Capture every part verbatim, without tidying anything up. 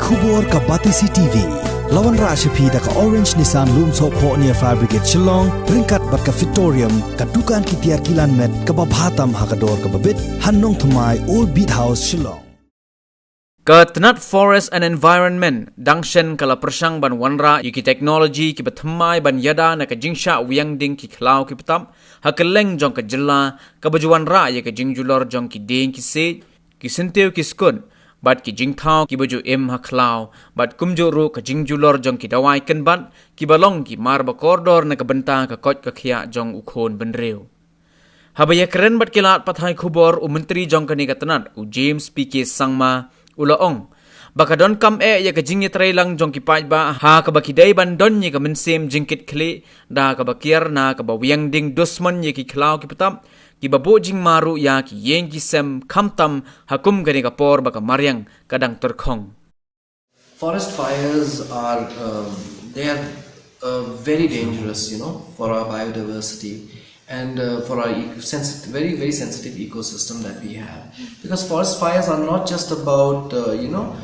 Khubor ka Batesi T V. La wanrah sha phi da ka Orange Nissan Lumsohphoh near Fire Brigade Shillong, ryngkat bad ka Fitorium, ka dukan ki tiar kilan met kaba bha tam ha ka dor kaba bit, ha Nongthymmai, Old Beat House, Shillong. Ka tnat Forest and Environment dang shen ka la pyrshang ban wanrah ïa ki technology kiba thymmai ban ïada na ka jingshah wiang ding ki khlaw ki btap ha kylleng jong ka jylla, kaba ju wanrah ïa ka jingjulor jong ki dieng ki siej, ki syntiew ki skut, bad ki jingthaw kiba ju im ha khlaw, bad kumjuh ruh ka jingjulor jong ki dawai kynbat kiba long ki mar ba kordor na ka bynta ka koit ka khiah jong u khun bynriew. Haba ïakren bad ki lad pathai khubor, u Myntri jong kane ka tnat, u James P K Sangma, u la ong ba ka donkam eh ïa ka jingïatreilang jong ki paidbah, ha kaba ki dei ban don ïa ka mynsiem jingkitkhlieh da kaba kiar na kaba wiang ding dusmon ïa ki khlaw ki btap, kiba buh jingma ruh ïa ki ïing ki sem, khamtam ha kum kane ka por ba ka mariang ka dang tyrkhong. Forest fires are, um, they are, uh, very dangerous, you know, for our biodiversity and, uh, for our eco- sensit- very, very sensitive ecosystem that we have. Because forest fires are not just about, uh, you know,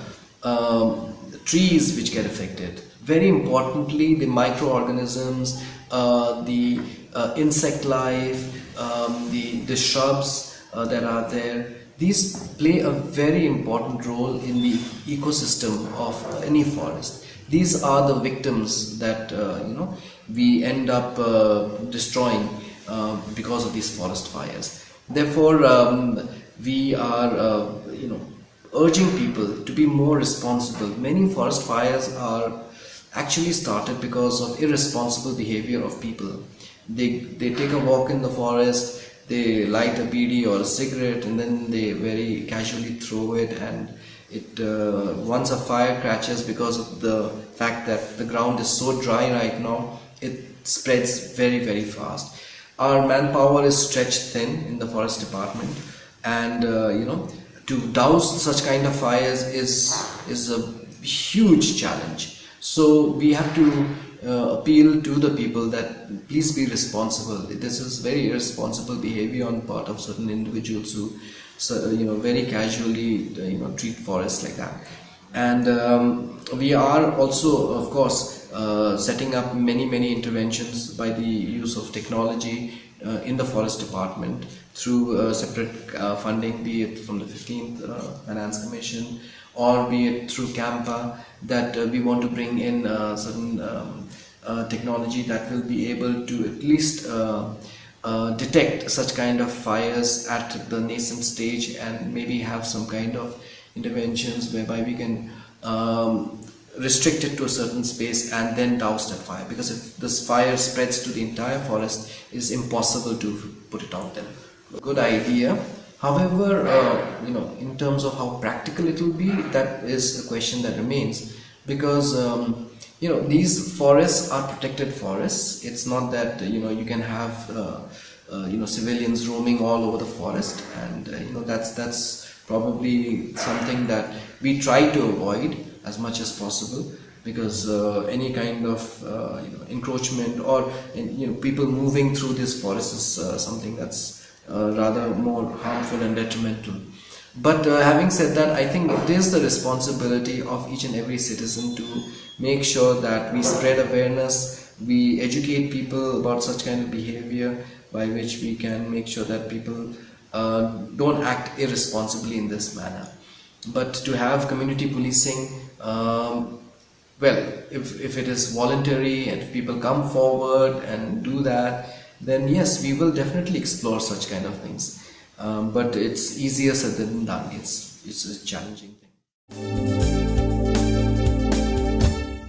um, trees which get affected. Very importantly, the microorganisms, uh, the, uh, insect life, um, the, the shrubs, uh, that are there, these play a very important role in the ecosystem of any forest. These are the victims that, uh, you know, we end up, uh, destroying, uh, because of these forest fires. Therefore, um, we are, uh, you know, urging people to be more responsible. Many forest fires are actually started because of irresponsible behavior of people. They, they take a walk in the forest, they light a bidi or a cigarette, and then they very casually throw it. And it, uh, once a fire catches, because of the fact that the ground is so dry right now, it spreads very, very fast. Our manpower is stretched thin in the forest department, and, uh, you know, to douse such kind of fires is is a huge challenge. So we have to, uh, appeal to the people that please be responsible. This is very irresponsible behavior on part of certain individuals who, so, you know, very casually, uh, you know, treat forests like that. And, um, we are also, of course, uh, setting up many, many interventions by the use of technology, uh, in the forest department through, uh, separate, uh, funding, be it from the fifteenth, uh, Finance Commission, or be it through CAMPA, that, uh, we want to bring in, uh, certain, um, uh, technology that will be able to at least, uh, uh, detect such kind of fires at the nascent stage and maybe have some kind of interventions whereby we can, um, restrict it to a certain space and then douse that fire. Because if this fire spreads to the entire forest, it's impossible to put it out there. Good idea. However, uh, you know, in terms of how practical it will be, that is a question that remains. Because, um, you know, these forests are protected forests. It's not that, you know, you can have, uh, uh, you know, civilians roaming all over the forest, and, uh, you know, that's that's probably something that we try to avoid as much as possible, because, uh, any kind of, uh, you know, encroachment or, you know, people moving through this forest is, uh, something that's, uh, rather more harmful and detrimental. But, uh, having said that, I think it is the responsibility of each and every citizen to make sure that we spread awareness, we educate people about such kind of behavior, by which we can make sure that people, uh, don't act irresponsibly in this manner. But to have community policing, um, well, if, if it is voluntary and if people come forward and do that, then yes, we will definitely explore such kind of things. Um, but it's easier said than done. It's, it's a challenging thing.